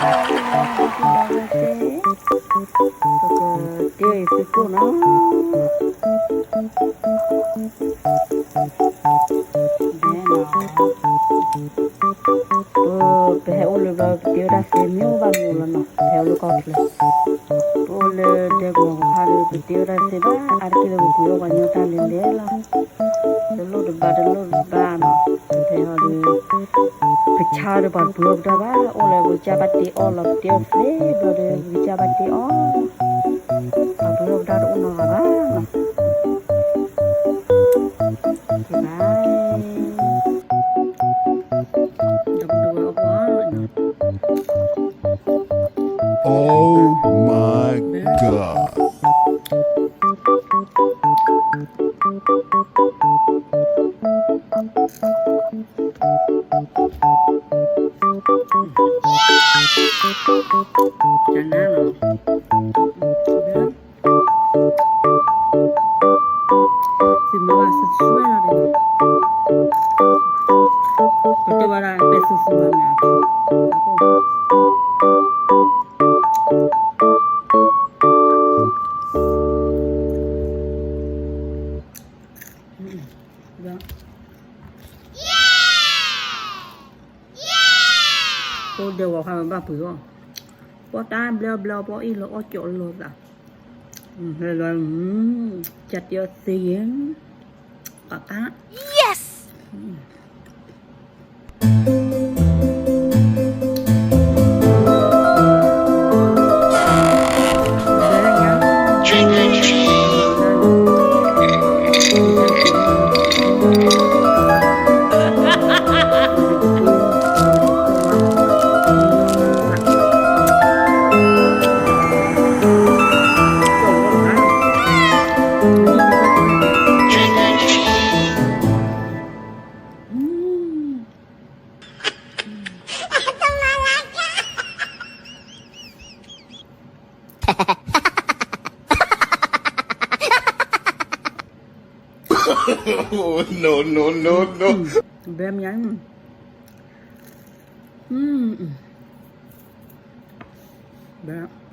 ပကတဲအံၤသုကိၣ်နီၤ, ဒဲနီၤ, ပဟဲအိၣ်လၢဘျီ ပတ့ဝဲဒၣ်သ့မ့ၢ်အိၣ်ဘၣ်မ့ၢ်လီၤနီၤ, ပဟဲအိၣ်လၢကီၢ်ချၢ, ပအိၣ်လၢဒဲကဝီၤပူၤခါဒီး ပတ့ဝဲဒၣ်သ့ဘၣ်, အါတက့ၢ်လၢပပှ့ၤအီၣ်ပှၤညီတၢ်လဲၤလဲၤလီၤ, တလိၣ်တဘၣ်တလိၣ်တဘၣ်နီၤ, ပဟဲဟီဒီး ပဆါဒီးပှၤပှ့ၤအီၣ်ပတၢ်ဘၣ်, အိၣ်လၢပကစၢ်ဘၣ်တ့အီၣ်လီၤ, ပတ့အီၣ်သ့ဘျီဒီး ပကစၢ်ဘၣ်တ့အီၣ်, ပှၤပှ့ၤအီၣ်ပတၢ်တအိၣ်နီတဂၤဘၣ်နီၤ, ကဘၣ် Oh my God. ကနၣ်လီၤ, သုမ့ၢ်ဘၣ်စူၢ်စူၢ်ဝဲလီၤ, ပတဲဝဲဒၣ်ပဲစူၢ်စူၢ်ဝဲန့ၣ်, ဒီး ပအိၣ်ဒဲကဝီၤခါမ့ၢ်ဘၣ်ပှ့ၤအီၣ်, ပှၤတၢ်ဘျီဘျီ ပှၤအ့ၣ်လီၤအီၣ်ကၠီလီၤသး, ဟဲလီၤ, ကၢ်တ့အီၣ်သ့ယဲ, ပှၤကါ, Yes. No, no, no, no. ဘဲမညါ, ဘဲ